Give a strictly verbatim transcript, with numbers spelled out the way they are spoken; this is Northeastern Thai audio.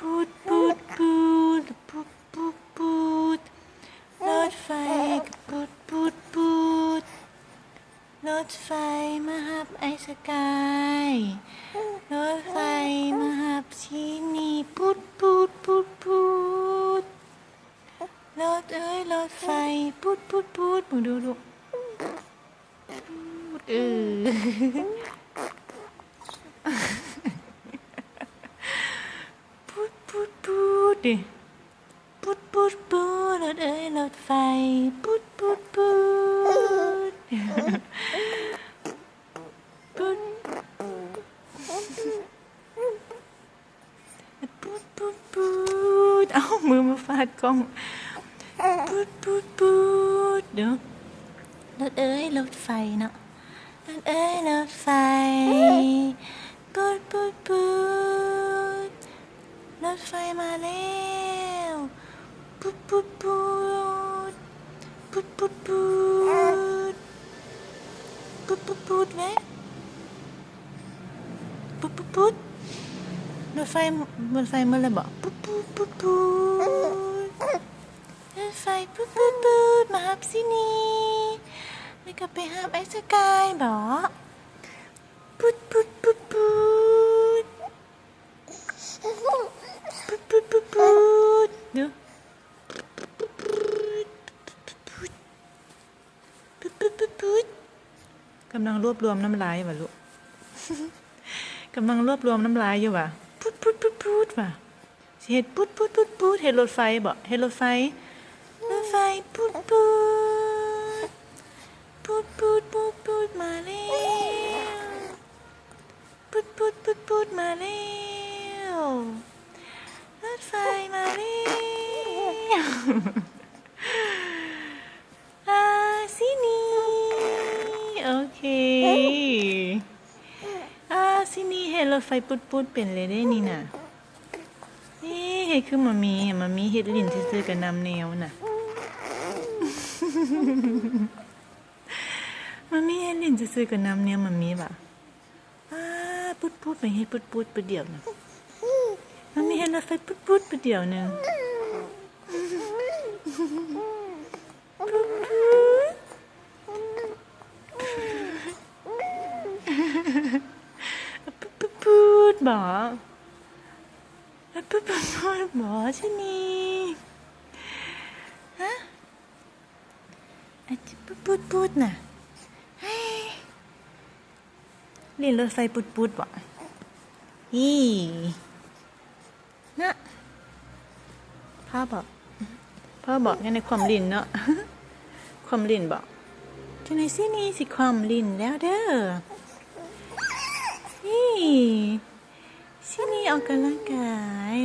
ปูดปูดปูดปูดปูดปูด รถไฟก็ปูดปูดปูด รถไฟมาหับไอ้สกาย รถไฟมาหับซีนี่ ปูดปูดปูดปูด รถเอ้ยรถไฟ ปูดปูดปูด มึงดูดู ปูด เออ ปูดปูดปูดดิ ปูดปูดปูด รถเอ้ยรถไฟ ปูดปูดปูด ปูด ปูดปูดปูด เอ้า มือมาฟาดกล้อง ปูดปูดปูด เดี๋ยว รถเอ้ยรถไฟเนาะ รถเอ้ยรถไฟ ปูดปูดปูด รถไฟมาแล้ว ปูดปูดปูด ปูดปูดปูด ปูดปูดปูดแวะ ปูดปูดปูด รถไฟ รถไฟมาแล้วบ่ ปูดปูดปูดปูด รถไฟปูดปูดปูด มาหับซีนี่ แล้วก็ไปหับไอ้สกายบ่ ปูดปูดปูดปูด ปูดปูดปูดปูด เดี๋ยว ปูดปูดปูดปูด กำลังรวบรวมน้ำลายว่ะลูก กำลังรวบรวมน้ำลายอยู่ว่ะ ปูดปูดปูดปูดว่ะ สิเฮ็ดปูดปูดปูดปูด เฮ็ดรถไฟบ่ เฮ็ดรถไฟ รถไฟปูดปูด ปูดปูดปูดปูด มาแล้ว ปูดปูดปูดปูด มาแล้ว รถไฟมาแล้ว อาซีนี่ โอเค อาซีนี่เฮ็ดรถไฟปูดปูดเป็นเลยเด้นี่น่ะ เอ๊ะ เฮ็ดคือหม่ามี๋ หม่ามี๋เฮ็ดหลิ้นซื่อๆ กับนำแนวน่ะ หม่ามี๋เฮ็ดหลิ้นซื่อๆ กับนำแนวหม่ามี๋บ่ อ้า ปูดปูด ไปเฮ็ดปูดปูด ไปเดี๋ยวนะ หม่ามี๋เฮ็ดรถไฟปูดปูด ไปเดี๋ยวหนึ่ง ปูดปูด ปูดปูดปูดบ่ ปูดปูดปูดบ่ ใช่นี่ ฮะ อาจจะปูดปูดปูดน่ะ เฮ้ย หลิ้นรถไฟปูดปูดบ่ อี นะ พ่อบอก พ่อบอกยังไง ความหลิ้นเนาะ ความหลิ้นบอก จังได๋ซีนี่สิความหลิ้นแล้วเด้อ นี่ ซีนี่ออกกำลังกาย